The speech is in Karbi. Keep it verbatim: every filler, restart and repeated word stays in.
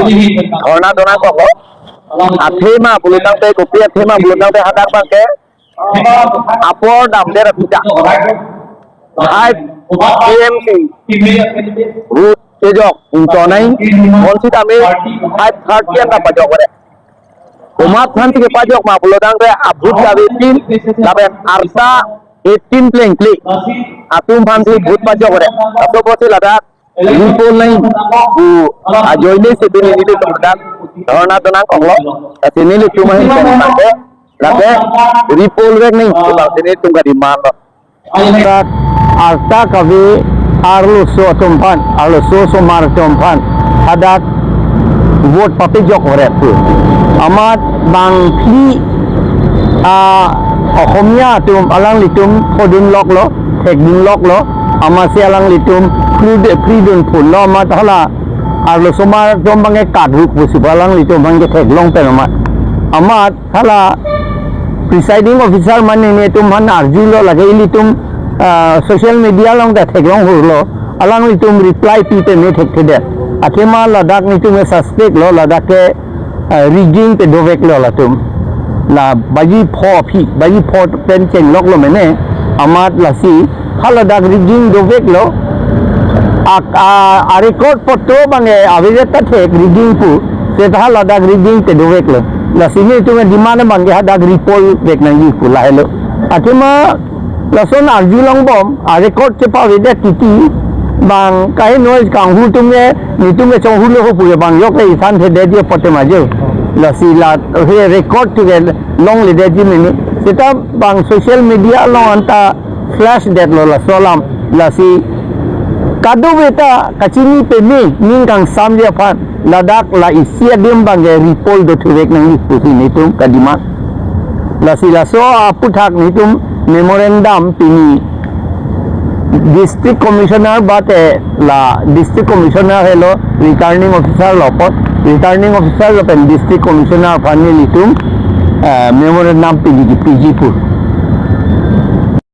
Dhorna donangkoklo. Athema pulotangte, kopi athema pulotangte hadak abangke apor damdet aphi ta five T M C vote kejok ingtonai, bonsitame five thirty an ta pajokre. Komat aphansi kepajok ma pulotangte a-vote kave-tin lapen arta eighteen plengple atum aphansi vote pajokre. Laso apotsi ladak repoll nangji pu ajoine si pini nelitum ladak dhorna donangkoklo. Lasi nelitum ahin pen tangte lake repoll vek nangji pu abangsi nelitum ka-demand lo. Dak arta kave arloso atum aphan, arloso osomar atum aphan hadak vote papejokre pu. Amat bangphli a Oxomiya atum alanglitum phodunloklo, thekdunloklo, amatsi alanglitum phri de-, phridun phunlo, amat hala arloso osomar atum abangke katvek pusi pu alanglitum abangke theklong pen amat. Amat hala presiding officer mane netum aphan arjulo, lake ilitum, ah, social media along ta theklong hurlo, alanglitum reply pi peme thekthedet. Athema ladak netum ke suspect lo, ladak ke, ah, rigging pedoveklo latum. La baji pho aphi, baji pho pen chengloklo mene, amat lasi haladak rigging doveklo. A, a, a-record poto abangke avedet ta thek rigging pu, seta haladak rigging pedoveklo. Lasi netum a-demand abangke hadak repoll vek nangji pu lahelo. Athema lason arjulongbom, a-record chepavedet titi, bang kaheno kanghu atum ke, netum ke chonghulo ho pu ke bang yok ke isan thedetji apot te ma jo. Lasi la he record thu ke longledetji mene. Seta bang social media along anta flash detlo laso alam. Lasi kadokave ta kachini peme ning kangsamji aphan ladak la isi adim abangke repoll dothurvek nangji pusi netum ka-demand. Lasi laso aphuthak netum memorandum pini District Commissioner bate la District Commissioner helo, Returning Officer lo apot, Returning Officer lapen District Commissioner aphan nelitum, eh, memorandum pini kipiji pu.